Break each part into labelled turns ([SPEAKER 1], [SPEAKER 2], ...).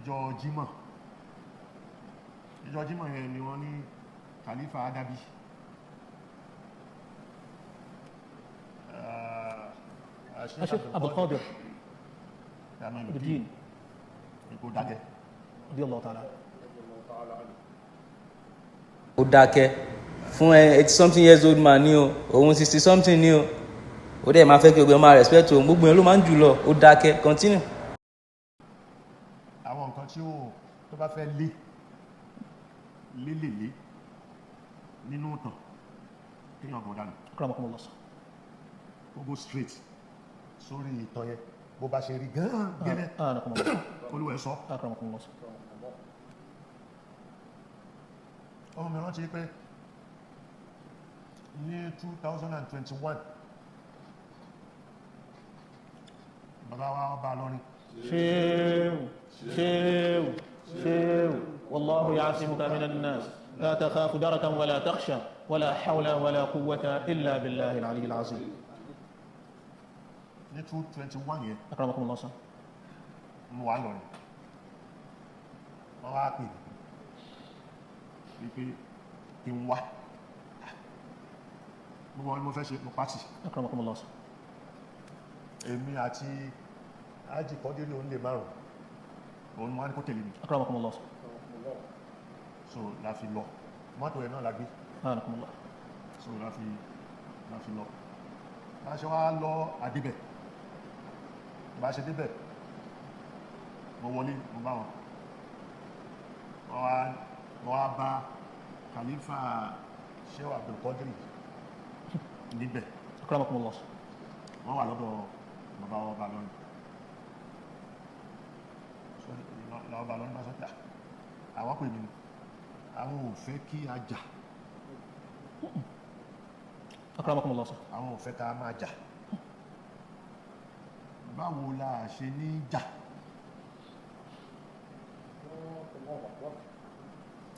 [SPEAKER 1] Ìjọ Jímọ̀, ìjọ Jímọ̀ yẹn ni wọ́n ní Khalifa Adabi.
[SPEAKER 2] Sheikh Abdulqadir
[SPEAKER 1] Kamaluddin kó dákẹ́.
[SPEAKER 2] Radiyallahu ta'ala.
[SPEAKER 3] Ó dákẹ́ fún ẹ. 80 something years old man ni o, òun 60 something ni o. Ó dẹ̀ máa fẹ́ kí gbogbo ẹ máa respect òun, gbogbo yẹn ló máa ń jù lọ. Ó dákẹ́, continue.
[SPEAKER 1] Àwọn nǹkan tí ó tó bá fẹ́ lé lélèlé nínú ìtàn, kéèyàn gbọ́n dànù.
[SPEAKER 2] Akramakumullah.
[SPEAKER 1] Kó go straight sórí ìtàn yẹn bó bá ṣe rí gan-an gẹ́lẹ́.
[SPEAKER 2] Anakumullah.
[SPEAKER 1] Olúwẹ̀ sọ.
[SPEAKER 2] Akramakumullah.
[SPEAKER 1] Ọmọ mi rántí pé ní 2021, bàbá wa ọba lọ́rin.
[SPEAKER 2] Ṣéwù, ṣéwù, ṣéwù. Wallahu ya'simuka minan nas. La takhafu darakan wala takhsha wala hawla wala quwwata illa billahi al-aliyyil azim.
[SPEAKER 1] Ní 221 yẹn.
[SPEAKER 2] Akramakumullah.
[SPEAKER 1] Mo wà lọ́rin, wọ́n wá pè mí wípé kí n wá. Gbogbo wọn ni mo fẹ́ ṣe, mo pàtì.
[SPEAKER 2] Akramakumullah.
[SPEAKER 1] Èmi àti ájì kọ́dírí òun lè márùn òun mo wá ní kó tẹ̀lé mi.
[SPEAKER 2] Akramakumullah.
[SPEAKER 1] So la fi lọ, mọ́tò ẹ̀ náà la gbé.
[SPEAKER 2] Anakumullah.
[SPEAKER 1] So la fi lọ. Bá a ṣe wá lọ àdébẹ̀, bá a ṣe débẹ̀, mo wọlé, mo bá wọn, wọ́n wá bá Khalifa Shehu Abdulkadir níbẹ̀.
[SPEAKER 2] Akramakumullah.
[SPEAKER 1] Wọ́n wà lọ́dọ̀ bàbá ọba lọ́nà lọ́ba lọ́nà bá sọ pé, "Ah, àwọn pè mí ni, àwọn ò fẹ́ kí a jà."
[SPEAKER 2] Akramakumullah.
[SPEAKER 1] Àwọn ò fẹ́ ká máa jà. Báwo la ṣe ní jà?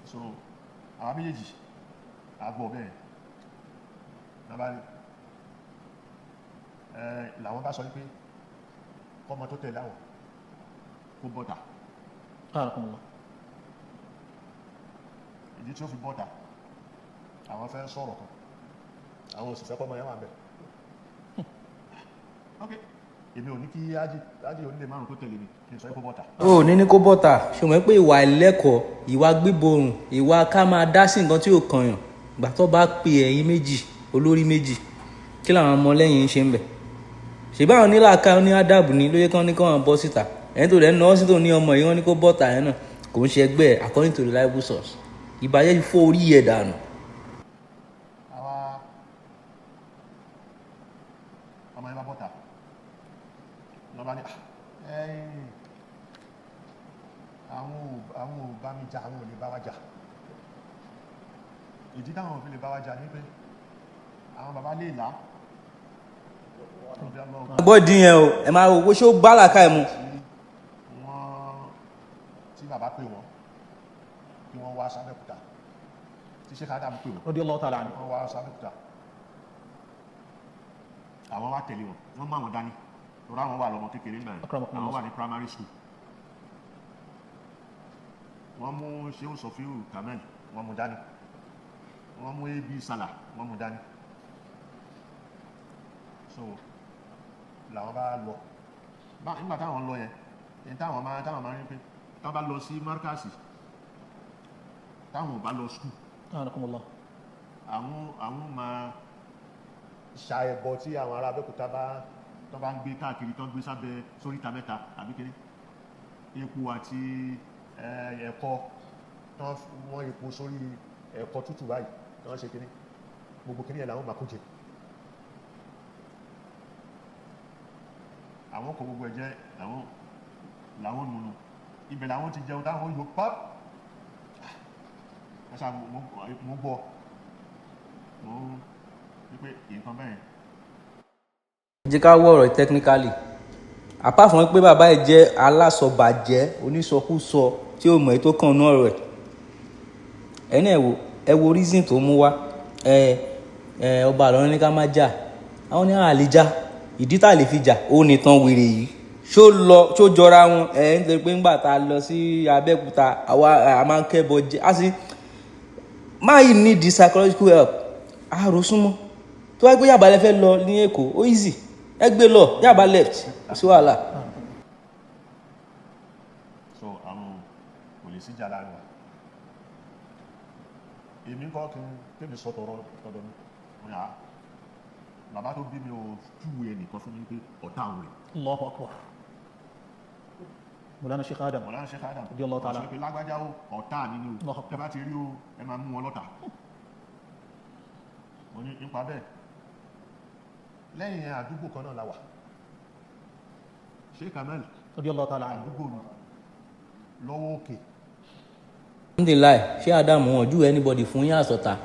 [SPEAKER 1] So àwọn méjèèjì àgbọ̀ bẹ́ẹ̀ nàbà ẹ làwọn bá sọ wípé kọ́mọ tó tẹ̀lé àwọn kó bọ́ta.
[SPEAKER 2] Anakumullah.
[SPEAKER 1] Ìdí tí ó fi bọ́ta, àwọn fẹ́ sọ̀rọ̀ kan, àwọn òsì fẹ́ kọ́mọ yẹn wà bẹ́ẹ̀. Ok, èmi ò ní kí ájì ájì onílé márùn tó tẹ̀lé mi kí n sọ pé kó bọ́ta.
[SPEAKER 3] Ó ní kó bọ́ta. Ṣe mọ̀ pé ìwà ẹlẹ́kọ̀ọ́, ìwà gbíborùn, ìwà ká máa dá sí nǹkan tí ò kànyàn, gbà tó bá pe ẹ̀yin méjì, olórí méjì, kí làwọn ọmọ lẹ́yìn ń ṣe ń bẹ̀? Ṣèbá àwọn onílàáká ní ádàbù ní lóye kán ní kán wọn bọ́ síta. Ẹ̀yìn tó rẹ̀ ń náwó sí tó ní ọmọ yìí, wọ́n ní kó bọ́ta yẹn náà kò ń ṣe ẹgbẹ́ ẹ̀, according to reliable source. Ìbàjẹ́ ti fọ́ orí ẹ̀ dànù.
[SPEAKER 1] Àwa ọmọ yẹn bá bọ́ta, lọ́ba ní, "Ah, ẹ̀yìn àwọn ò bá mi jà, àwọn ò lè bá wa jà. Ìdí táwọn ò fi lè bá wa jà ní pé àwọn bàbá lè là á."
[SPEAKER 3] Gbọ́dí yẹn o, ẹ máa wo ṣé ó bá làákà ẹ̀ mu.
[SPEAKER 1] Tí wọ́n tí bàbá pè wọ́n kí wọ́n wá sábẹ́kúta, tí Sheikh Adam pè wọ́n.
[SPEAKER 2] Radiyallahu ta'ala anhu.
[SPEAKER 1] Wọ́n wá sábẹ́kúta, àwọn wá tẹ̀lé wọn, wọ́n mú àwọn dání lọ́rọ̀. Àwọn wà lọ́mọ kékeré nígbà yẹn.
[SPEAKER 2] Akramakumullah.
[SPEAKER 1] Àwọn wà ní primary school. Wọ́n mú Shehu Sofiu Kamel, wọ́n mú dání. Wọ́n mú AB Salah, wọ́n mú dání. So làwọn bá lọ. Nígbà táwọn lọ yẹn ní táwọn máa rí pé táwọn bá lọ sí markasi, táwọn ò bá lọ school,
[SPEAKER 2] Anakumullah.
[SPEAKER 1] àwọn máa ṣa ẹbọ tí àwọn ará Abẹ́òkúta bá tó bá ń gbé káàkiri, tó ń gbé sábẹ́ sóríta mẹ́ta àbí kéré epo àti ẹ̀kọ, tó wọ́n epo sórí ẹ̀kọ tútù báyìí, tó ń ṣe kéré, gbogbo kéré yẹn làwọn máa kó jẹ. Àwọn kò gbogbo ẹ̀jẹ̀ làwọn làwọn nùnú ibẹ̀ làwọn ti jẹun táwọn yóò páp. Ẹ ṣáà mo gbọ́, mo ń wípé nǹkan bẹ́ẹ̀.
[SPEAKER 3] Jẹ́ ká wọ̀ ọ̀rọ̀ technically. Apart from pé bàbá ẹ̀ jẹ́ alásọ̀bàjẹ́, onísọkúsọ tí ó mọ̀ èyí tó kàn ní ọ̀rọ̀ ẹ̀, ẹ̀yin náà ẹ wò, ẹ wo reason tó mú wá. Ẹ ẹ ọba Ìlọrin ní ká má jà, àwọn ní àlè já. Ìdí tá a lè fi jà ó ní tán wèrè yìí. Ṣó lọ, ṣó jọra wọn? Ẹ ń tẹ́ pé ńgbà tá a lọ sí Abẹ́òkúta, àwa a máa ń kẹ́bọ jẹ. A sì máa yìí need the psychological help. Àrò súnmọ́ tó wáyé pé Yaba lẹ fẹ́ lọ ní Èkó, ó easy, ẹ gbé lọ Yaba left, kò sí wàhálà.
[SPEAKER 1] So àwọn kò lè síjà láàrin wa. Èmi kọ́ kí n tèmi sọ tọrọ tọdọ mi. Mo yà á, bàbá tó bí mi ò júwe ẹnìkan fún mi pé ọ̀tá òun rẹ̀.
[SPEAKER 2] Allahu akbar. Mawlana Sheikh Adam.
[SPEAKER 1] Mọ̀lá Sheikh Adam.
[SPEAKER 2] Radiyallahu ta'ala.
[SPEAKER 1] Sọ pé lágbájá o, ọ̀tá mi ni o.
[SPEAKER 2] Allahu akbar.
[SPEAKER 1] Tẹ́ bá ti rí o, ẹ máa mú wọn lọ́tà. Mo ní nípa bẹ́ẹ̀, lẹ́yìn yẹn, àdúgbò kan náà la wà, Sheikh Kamal.
[SPEAKER 2] Radiyallahu ta'ala anhu.
[SPEAKER 1] Àdúgbò mi lọ́wọ́ òkè.
[SPEAKER 3] Alhamdulillahi, ṣé Ádámù wọn ju anybody fún yín àsọta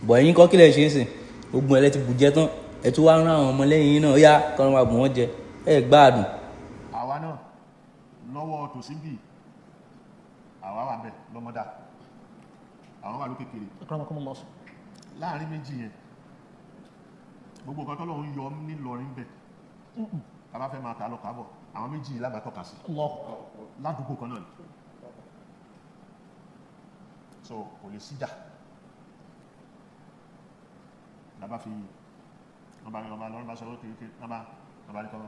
[SPEAKER 3] bọ̀? Ẹ̀yin kọ́ kílẹ̀ ṣe ń sìn ogun ẹ̀ lẹ́ ti bù jẹ tán, ẹ̀ tún wá ń rán àwọn ọmọlẹ́yìn yín náà, ó yá kọ́ máa bù wọ́n jẹ. Ẹ̀ gbáàdùn.
[SPEAKER 1] Àwa náà lọ́wọ́ tòsí bì, àwa wà bẹ́ẹ̀ lọ́mọdá, àwọn wà lókè kiri.
[SPEAKER 2] Akramakumullah.
[SPEAKER 1] Láàrin méjì yẹn, gbogbo nǹkan tọ́lọ́run yọ nílọrin bẹ́ẹ̀, tá a bá fẹ́ máa kà á lọ kà á bọ̀, àwọn méjì yìí lábàá tọ́ka sí.
[SPEAKER 2] Allah.
[SPEAKER 1] Ládùúgbò kan náà ni, so kò lè síjà. Làbá fi wọn bá wọn bá lọ́rùn bá sọ lókè lókè, làbá ní kọ́,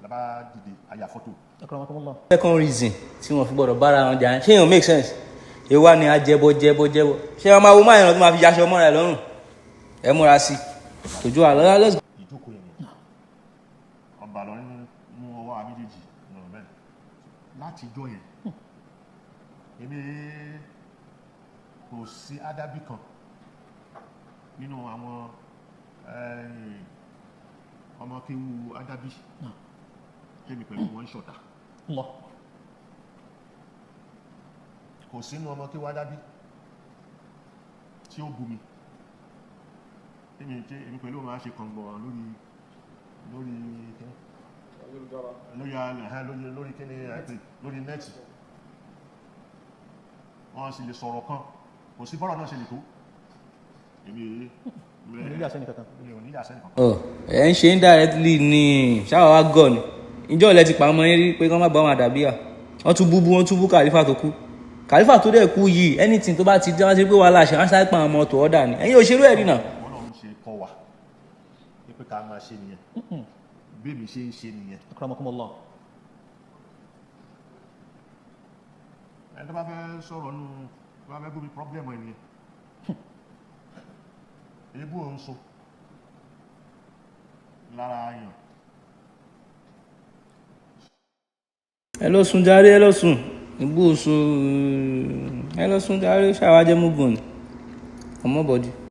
[SPEAKER 1] làbá dìde àyà fọ́tò.
[SPEAKER 2] Akramakumullah.
[SPEAKER 3] Second reason tí wọ́n fi gbọ́dọ̀ bára wọn jà, ṣé yóò make sense? Èwa ni ajẹbọ jẹbọ jẹbọ? Ṣé wọn máa wo máa yànnà tó máa fi yaṣọ mọ́ra ẹ lọ́rùn? Ẹ múra sí i tòjú àlọ́, let's go.
[SPEAKER 1] Ìjókòó yẹn ni ọba lọrin mú ọwọ́ àwọn méjèèjì lọ́rọ̀ bẹ́ẹ̀. Láti ijọ́ yẹn, èmi kò sí ádábì kan nínú àwọn ọmọ kéwu ádábì tèmi pẹ̀lú wọn ń ṣọ̀tá.
[SPEAKER 2] Allah.
[SPEAKER 1] Kò sínú ọmọ kéwu ádábì tí ó bu mi tèmi tí èmi pẹ̀lú wọn á ṣe kọ̀ǹgbọ̀n lórí kíní, lórí ẹ̀hẹ́n, lórí kíní àìpé lórí net. Wọ́n sì lè sọ̀rọ̀ kan, kò sí bọ́rọ̀ náà ṣe lè tó èmi.
[SPEAKER 2] Níyà sẹ́ni kankan.
[SPEAKER 1] Mi ò níyà sẹ́ni kankan.
[SPEAKER 3] Ọ ẹ ń ṣe indirectly ní ṣáà wá gọ̀ ni. Ìjọ ilẹ̀ ti pa ọmọ yín rí pé kí wọ́n má bá wọn àdàbíyà? Wọ́n tún búbú, wọ́n tún bú kàlífà tó kú, kàlífà tó dẹ̀ kú yìí. Anything tó bá ti dé, wọ́n ti pé wàhálà ṣe, wọ́n sáré pa àwọn ọmọ tó ọ̀dà ni. Ẹ̀yin òṣèlú ẹ̀rí náà.
[SPEAKER 1] Wọ́n náà ń ṣe kọ́ wa pé ká máa ṣe nìyẹn, bí èmi ṣe ń ṣe nìyẹn.
[SPEAKER 2] Akramakumullah.
[SPEAKER 1] Ẹni tó bá fẹ́ sọ̀rọ̀ nù, tó bá fẹ́ bú mi, problem ẹ̀ nìyẹn. Ebú ò ń so lára yàn.
[SPEAKER 3] Ẹ lọ sùn jàre, ẹ lọ sùn, ìgbó sùn, ẹ lọ sùn jàre. Ṣàwájẹ́ mugun ni ọmọbọdì.